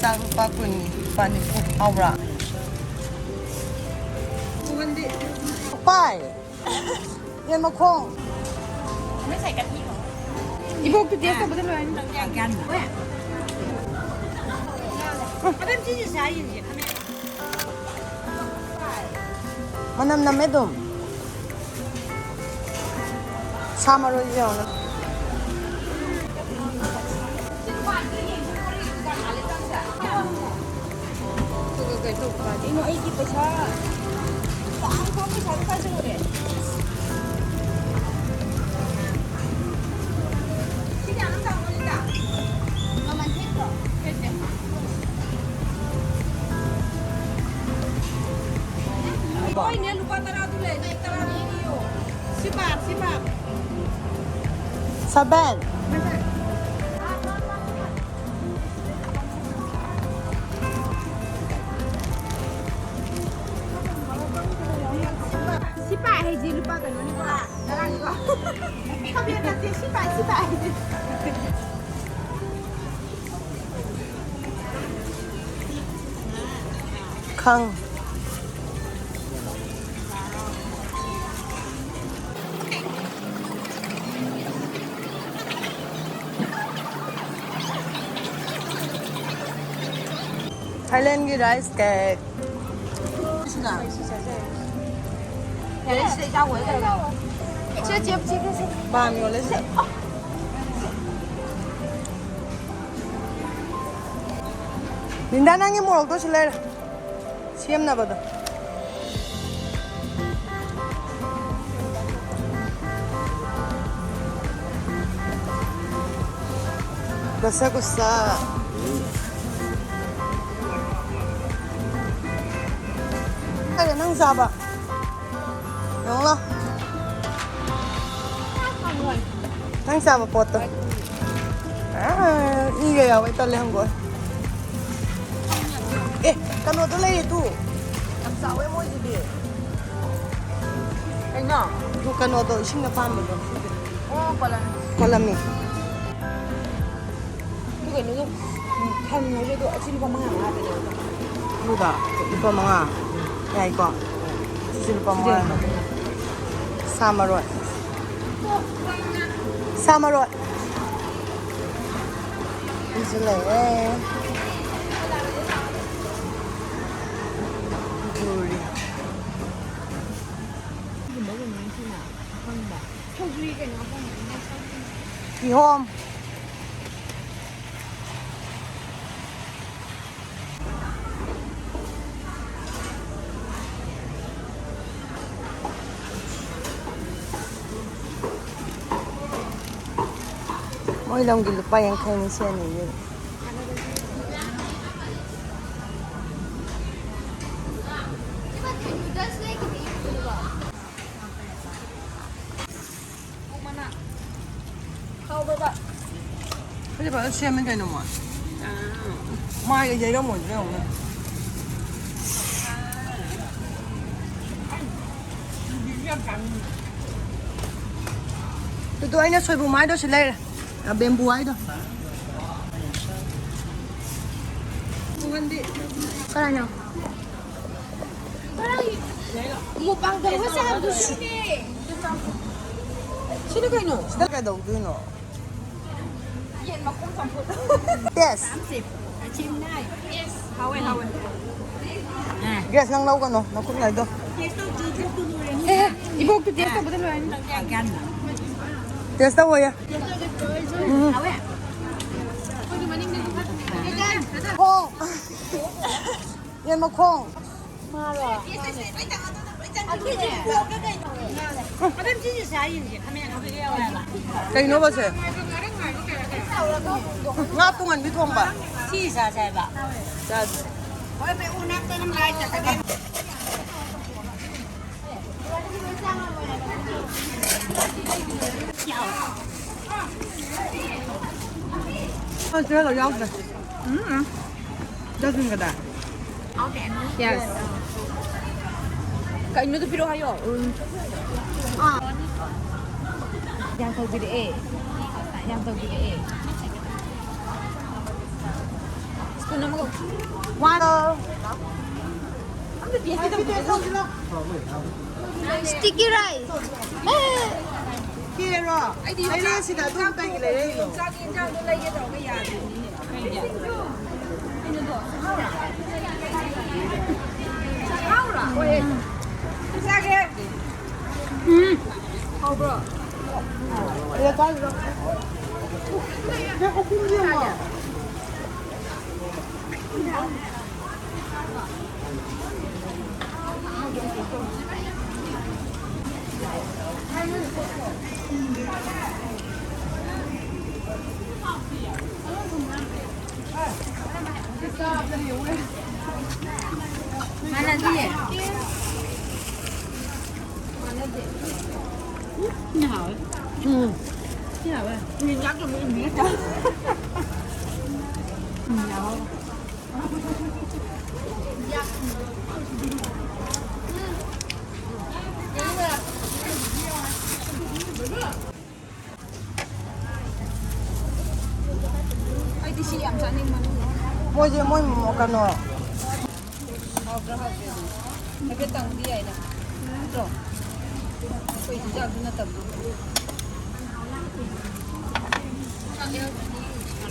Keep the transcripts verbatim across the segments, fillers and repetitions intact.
ꯆꯥꯛ ꯂꯨꯄꯥ ꯀꯨꯟꯅꯤ, ꯂꯨꯄꯥ ꯅꯤꯐꯨ ꯍꯥꯎꯕ꯭ꯔꯥ? ꯄꯥꯏ꯫ ꯌꯦꯟ ꯃꯈꯣꯡ꯫ ꯏꯕꯣꯛꯇꯨ ꯇꯦꯁ ꯇꯧꯕꯗ ꯂꯣꯏꯔꯅꯤ꯫ ꯑꯗꯨꯝ ꯁꯤꯁꯦ ꯆꯥ ꯌꯦꯡꯁꯦ꯫ ꯃꯅꯝ ꯅꯝꯃꯦ ꯑꯗꯨꯝ꯫ ꯁꯥ ꯃꯔꯣꯏꯁꯦ ꯌꯦꯡꯉꯣ꯫ ꯑꯗꯨꯒ ꯀꯩꯅꯣ ꯇꯧꯕ ꯀꯥꯟꯗ, ꯏꯃꯥ, ꯑꯩꯒꯤ ꯄꯩꯁꯥ ꯇꯥꯡ ꯇꯥꯡ ꯄꯩꯁꯥꯗꯣ ꯀꯥꯏ ꯆꯠꯈ꯭ꯔꯦ? ꯁꯤꯗꯤ ꯑꯉꯥꯡ ꯆꯥꯎꯕꯅꯤꯗ꯫ ꯃꯃꯜ ꯊꯦꯠꯇ꯭ꯔꯣ? ꯊꯦꯠꯇꯦ꯫ ꯍꯣꯏꯅꯦ, ꯂꯨꯄꯥ ꯇꯔꯥꯗꯨ ꯂꯩ, ꯇꯔꯥꯗꯨ ꯄꯤꯌꯣ꯫ ꯁꯤ ꯄꯥꯛ, ꯁꯤ ꯄꯥꯛ꯫ Seven. ꯁꯤ ꯄꯥꯛ ꯍꯥꯏꯁꯤ ꯂꯨꯄꯥ ꯀꯩꯅꯣꯅꯤꯀꯣ, ꯇꯔꯥꯅꯤꯀꯣ꯫ ꯈꯥꯃꯦꯟ ꯅꯠꯇꯦ, ꯁꯤ ꯄꯥꯛ, ꯁꯤ ꯄꯥꯛ ꯍꯥꯏꯁꯤ꯫ ꯈꯪ꯫ ꯊꯥꯏꯂꯦꯟꯒꯤ ꯔꯥꯏꯁ ꯀꯦꯛ꯫ ꯌꯥꯔꯦ, ꯁꯤꯗ ꯏꯆꯥ ꯍꯣꯏ ꯂꯩꯔꯦ꯫ ꯆꯦ, ꯆꯦ, ꯆꯦ, ꯆꯦ, ꯆꯦ꯫ ꯕꯥꯝ ꯌꯣꯜꯂꯦ ꯁꯤꯗ꯫ ꯂꯤꯟꯗꯥ, ꯅꯪꯒꯤ ꯃꯣꯔꯣꯛꯇꯣ ꯁꯤ ꯂꯩꯔꯦ꯫ ꯁꯦꯝꯅꯕꯗꯣ꯫ ꯒꯁꯥ ꯒꯨꯁꯥ꯫ ꯀꯔꯤ ꯅꯪ ꯆꯥꯕ? ꯌꯦꯡꯉꯣ꯫ ꯅꯪ ꯆꯥꯕ ꯄꯣꯠꯇꯣ꯫ ꯑꯥ, ꯏꯒ ꯌꯥꯎꯋꯦ, ꯇꯜꯂꯦ, ꯍꯪꯒꯣꯏ꯫ ꯑꯦ, ꯀꯩꯅꯣꯗꯣ ꯂꯩꯔꯦ ꯇꯨ꯫ ꯌꯥꯝ ꯆꯥꯎꯋꯦ ꯃꯣꯏꯁꯤꯗꯤ꯫ ꯀꯩꯅꯣ? ꯇꯨ ꯀꯩꯅꯣꯗꯣ, ꯏꯁꯤꯡꯗ ꯄꯥꯟꯕꯗꯣ꯫ ꯑꯣ, ꯀꯣꯂꯝ꯫ ꯀꯣꯂꯝꯃꯤ꯫ ꯀꯩꯅꯣꯗꯣ, ꯎꯝ, ꯊꯝꯃꯁꯦ ꯑꯗꯣ, ꯑꯁꯤ ꯂꯨꯄꯥ ꯃꯉꯥ ꯃꯉꯥ ꯄꯤꯔꯛꯑꯣ꯫ ꯑꯗꯨꯗ ꯂꯨꯄꯥ ꯃꯉꯥ꯫ ꯌꯥꯏꯀꯣ? ꯁꯤꯁꯨ ꯂꯨꯄꯥ ꯃꯉꯥ꯫ ꯁꯤꯗ ꯁꯥ ꯃꯔꯣꯏ꯫ ꯁꯥ ꯃꯔꯣꯏ꯫ ꯁꯤꯁꯨ ꯂꯩꯔꯦ꯫ ꯄꯨꯔꯤ꯫ ꯀꯤꯍꯣꯝ꯫ ꯃꯣꯏ ꯂꯝꯒꯤ ꯂꯨꯄꯥ ꯌꯥꯡꯈꯩꯅꯤ ꯁꯦꯟꯅꯩꯁꯦ꯫ ꯍꯥꯎꯕ꯭ꯔꯕ? ꯑꯩꯈꯣꯏꯗꯤ ꯐꯖꯅ ꯁꯦꯝꯃꯦ ꯀꯩꯅꯣ ꯃꯣꯏ꯫ ꯃꯥꯏꯗ ꯌꯩꯔꯝꯃꯣꯏꯗ꯭ꯔꯥ ꯌꯦꯡꯉꯨꯅꯦ꯫ ꯑꯗꯨꯗꯣ ꯑꯩꯅ ꯁꯣꯏꯕꯨꯝ ꯍꯥꯏꯗꯣ ꯁꯤ ꯂꯩꯔꯦ꯫ ꯑ, ꯕꯦꯝꯕꯨ ꯍꯥꯏꯗꯣ꯫ ꯀꯅꯥꯅꯣ? ꯃꯨꯛꯕꯥꯡ ꯇꯧꯔꯒ ꯆꯥꯕꯗꯨ ꯁꯤꯅꯦ꯫ ꯁꯤꯅ ꯀꯩꯅꯣ? ꯁꯤꯗ ꯀꯩꯗꯧꯗꯣꯏꯅꯣ? ꯌꯦꯟ ꯃꯈꯣꯡ ꯆꯝꯐꯨꯠ꯫ ꯇꯦꯁ꯫ ꯍꯥꯎꯋꯦ, ꯍꯥꯎꯋꯦ꯫ ꯒ꯭ꯔꯦꯁ, ꯅꯪ ꯂꯧꯒꯅꯣ, ꯅꯈꯨꯠ ꯉꯥꯏꯗꯣ꯫ ꯑꯦ, ꯏꯕꯣꯛꯇꯨ ꯇꯦꯁ ꯇꯧꯕꯗ ꯂꯣꯏꯔꯅꯤ꯫ ꯇꯦꯁ ꯇꯧꯋꯣꯌꯦ꯫ ꯎꯝ꯫ ꯍꯥꯎꯋꯦ꯫ ꯑꯣ꯫ ꯌꯦꯟ ꯃꯈꯣꯡ꯫ ꯃꯥꯔꯣ? ꯀꯩꯅꯣꯕꯁꯦ? ꯉꯥ ꯇꯨꯡꯍꯟꯕꯤ ꯊꯣꯡꯕ꯫ ꯁꯤ ꯆꯥꯁꯦ ꯍꯥꯏꯕ꯫ ꯆꯥꯁꯦ꯫ ꯌꯥꯎꯗ꯭ꯔꯦ꯫ ꯎꯝ꯫ ꯗꯁꯕꯤꯟꯒꯗ꯫ Yes. ꯀꯩꯅꯣꯗꯨ ꯄꯤꯔꯛꯑꯣ ꯍꯥꯏꯌꯣ꯫ ꯎꯝ꯫ ꯑꯥ꯫ ꯌꯥꯝ ꯇꯧꯕꯤꯔꯛꯑꯦ꯫ ꯌꯥꯝ ꯇꯧꯕꯤꯔꯛꯑꯦ꯫ Sticky rice. ꯀꯦꯔꯣ? ꯂꯩꯔꯛꯑꯣ ꯁꯤꯗ, ꯑꯗꯨꯝ ꯀꯩꯒꯤ ꯂꯩꯔꯛꯏꯅꯣ? ꯆꯥꯛ ꯌꯦꯟꯖꯥꯡꯗꯣ ꯂꯩꯒꯦ ꯇꯧꯔꯒ ꯌꯥꯗ꯭ꯔꯤꯅꯤꯅꯦ꯫ ꯀꯩꯒꯤ? ꯀꯩꯅꯣꯗꯣ, ꯆꯥꯛꯍꯥꯎꯔꯥ? ꯆꯥꯛꯍꯥꯎꯔꯥ? ꯍꯣꯏ꯫ ꯆꯥꯒꯦ꯫ ꯎꯝ꯫ ꯍꯥꯎꯕ꯭ꯔꯣ? ꯑꯦ, ꯆꯥꯔꯤꯔꯣ? ꯆꯥꯒꯦ꯫ ꯃꯥꯟꯅꯗꯤꯌꯦ꯫ ꯃꯥꯟꯅꯗꯦ꯫ ꯁꯤꯅ ꯍꯥꯎꯋꯦ꯫ ꯎꯝ꯫ ꯁꯤꯅ ꯍꯥꯎꯋꯦ꯫ ꯃꯤ ꯆꯥꯛ ꯊꯣꯡꯕ ꯏꯟꯕꯤꯒ ꯆꯥ꯫ ꯎꯝ, ꯌꯥꯎꯋꯦ꯫ ꯑꯩꯗꯤ ꯁꯤ ꯌꯥꯝ ꯆꯥꯅꯤꯡꯕꯅꯤ꯫ ꯃꯣꯏꯁꯦ ꯃꯣꯏ ꯀꯩꯅꯣ꯫ ꯍꯥꯎꯕ꯭ꯔꯥ ꯍꯥꯎꯇꯦ ꯑꯗꯨ ꯍꯥꯏꯐꯦꯠ ꯇꯪꯕꯗꯤ ꯌꯥꯏꯅ꯫ ꯅꯠꯇ꯭ꯔꯣ? ꯑꯩꯈꯣꯏ ꯆꯤꯟꯖꯥꯛꯁꯨ ꯅꯠꯇꯕꯗꯨ꯫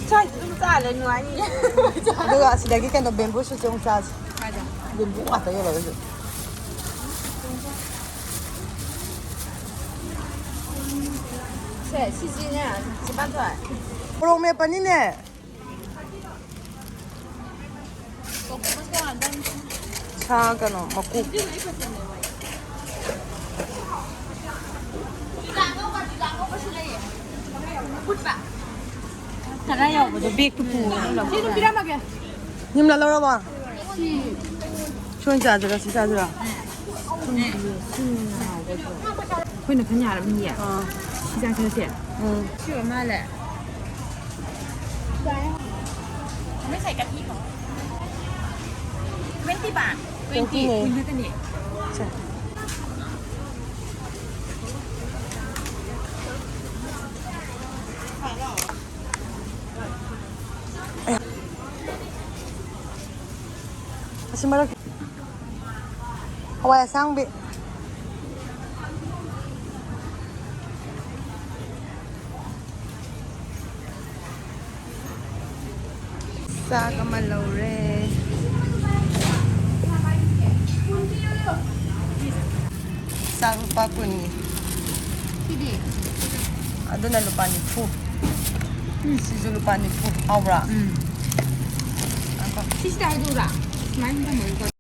ꯁ꯭ꯋꯥꯏꯁꯤ ꯑꯗꯨꯝ ꯆꯥ ꯂꯩ ꯅꯨꯡꯉꯥꯏꯅꯤ꯫ ꯑꯗꯨꯒ ꯑꯁꯤꯗꯒꯤ ꯀꯩꯅꯣ ꯕꯦꯝꯕꯨ ꯁꯨꯠꯁꯦ ꯑꯃꯨꯛ ꯆꯥꯁꯤ꯫ ꯀꯥꯏꯗ? ꯕꯦꯝꯕꯨ ꯉꯥꯛꯇ ꯌꯣꯜꯂꯒꯁꯨ꯫ ꯁꯦ, ꯁꯤꯁꯤꯅꯦ, ꯆꯤꯝꯕꯥꯟ ꯊꯣꯏ꯫ ꯃꯣꯔꯣꯛ ꯃꯦꯠꯄꯅꯤꯅꯦ꯫ ꯁꯥ ꯀꯩꯅꯣ ꯃꯀꯨ꯫ ꯈꯔ ꯌꯥꯎꯕꯗꯣ ꯕꯦꯛꯇꯨ ꯄꯨꯔꯒ ꯂꯧ꯫ ꯁꯤ ꯑꯗꯨꯝ ꯄꯤꯔꯝꯃꯒꯦ꯫ ꯌꯨꯝꯗ ꯂꯧꯔꯕꯣ? ꯁꯤ ꯑꯣꯏꯅ ꯆꯥꯁꯤꯔ, ꯁꯤ ꯆꯥꯁꯤꯔ? ꯑꯩꯈꯣꯏꯅ ꯈꯟ ꯌꯥꯔꯕꯅꯤꯌꯦ꯫ ꯑꯥ꯫ ꯁꯤ ꯆꯥꯁꯤꯔꯁꯦ꯫ ꯎꯝ꯫ ꯁꯤ ꯑꯣꯏ ꯃꯥꯜꯂꯦ꯫ ꯇ꯭ꯋꯦꯟꯇꯤ ꯕꯥ? ꯇ꯭ꯋꯦꯟꯇꯤ꯫ ꯇ꯭ꯋꯦꯟꯇꯤꯅꯦ꯫ ꯀꯨꯟ ꯈꯛꯇꯅꯦ꯫ ꯁꯦ꯫ ꯃꯔꯛ ꯍꯋꯥꯏ ꯑꯁꯥꯡꯕꯤ꯫ ꯆꯥꯛ ꯑꯃ ꯂꯧꯔꯦ꯫ ꯆꯥꯛ ꯂꯨꯄꯥ ꯀꯨꯟꯒꯤ꯫ ꯁꯤꯗꯤ? ꯑꯗꯨꯅ ꯂꯨꯄꯥ ꯅꯤꯐꯨ꯫ ꯎꯝ꯫ ꯁꯤꯁꯨ ꯂꯨꯄꯥ ꯅꯤꯐꯨ꯫ ꯍꯥꯎꯕ꯭ꯔꯥ? ꯎꯝ꯫ ꯉꯥꯏꯈꯣ꯫ ꯁꯤꯁꯤꯗ ꯍꯥꯏꯗꯣꯛꯎꯔꯥ? ꯁꯨꯃꯥꯏꯅ ꯊꯝꯃꯒꯀꯣ,